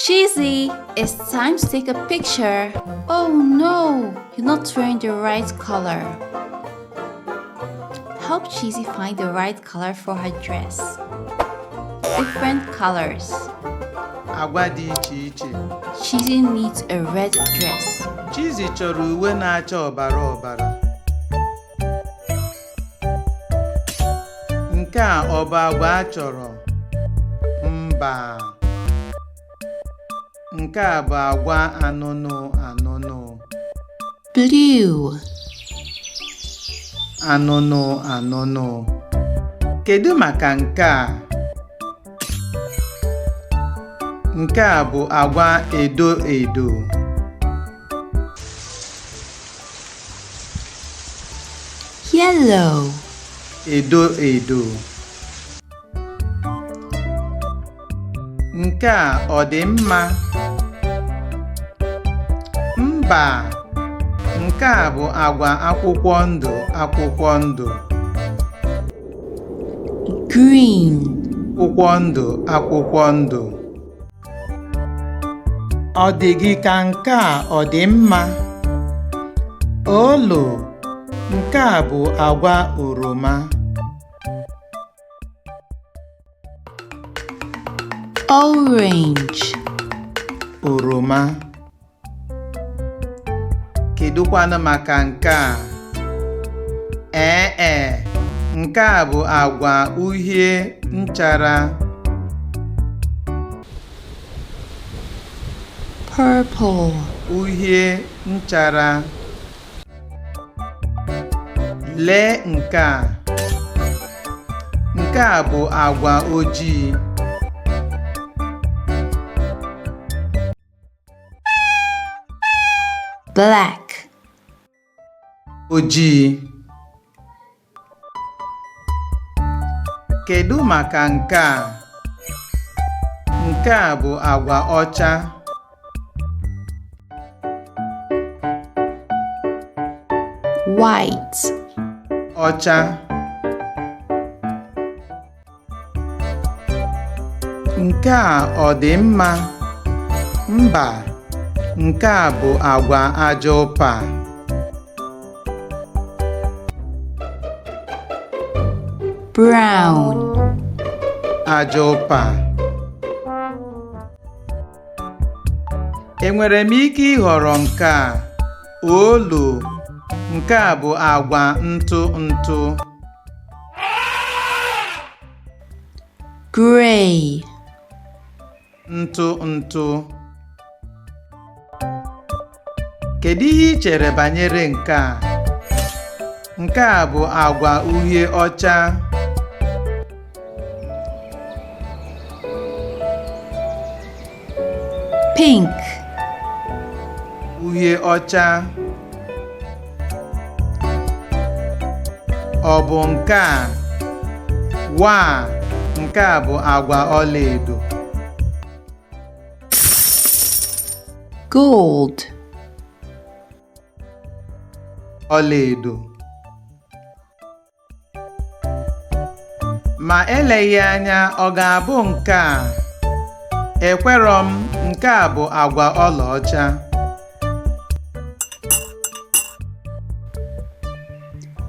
Cheesy, it's time to take a picture. Oh no, you're not wearing the right color. Help Cheesy find the right color for her dress. Different colors. Agwa dị iche iche. Cheesy needs a red dress. Chizzy chọrọ uwe na-acha ọbara ọbara. Nke a ọ bụ agwa a chọrọ? Mba. Nke a bụ agwa anụnụ anụnụ. Blue. Anụnụ anụnụ. Kedu maka nke a? Nke a bụ agwa edo edo. Yellow. Edo edo. Nke a ọ dị mma? Mba, nke a bụ agwa akwụkwọ ndụ akwụkwọ ndụ. Green. Akwụkwọ ndụ akwụkwọ ndụ. Ọ dị gị ka nke a ọ dị mma? Olo, nke a bụ agwa oroma. Orange. Oroma. Kedụkwanụ maka nke a? Ee e, nke a bụ agwa uhie nchara. Purple. Uhie nchara. Lee nke a. Nke a bụ agwa ojii. Black. Ojii. Kedu maka nke a? Nke a bụ agwa ọcha. White. Ọcha. Nke a ọ dị mma? Mba, nke a bụ agwa aja ụpa. Brown. Aja ụpa. Enwere m ike ịhọrọ nke a? Olo, nke a bụ agwa ntụ ntụ. Gray. Ntụ ntụ. Kedu ihe ị chere banyere nke a? Nke a bụ agwa uhie ọcha. Pink. Uhie ọcha. Ọ bụ nke a? Waa, nke a bụ agwa ọlaedo. Gold. Ọlaedo. Ma eleghị anya ọ ga-abụ nke a? Ekwerọ m, nke a bụ agwa ọlaọcha.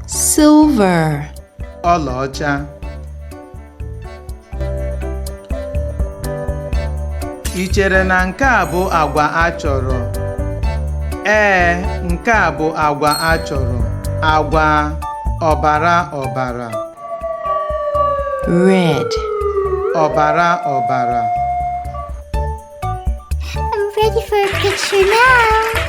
Silver. Ọlaọcha. Ị chere na nke a bụ agwa a chọrọ? Ee, nke a bụ agwa a chọrọ. Agwa ọbara ọbara. Red. Ọbara ọbara. I'm ready for a picture now.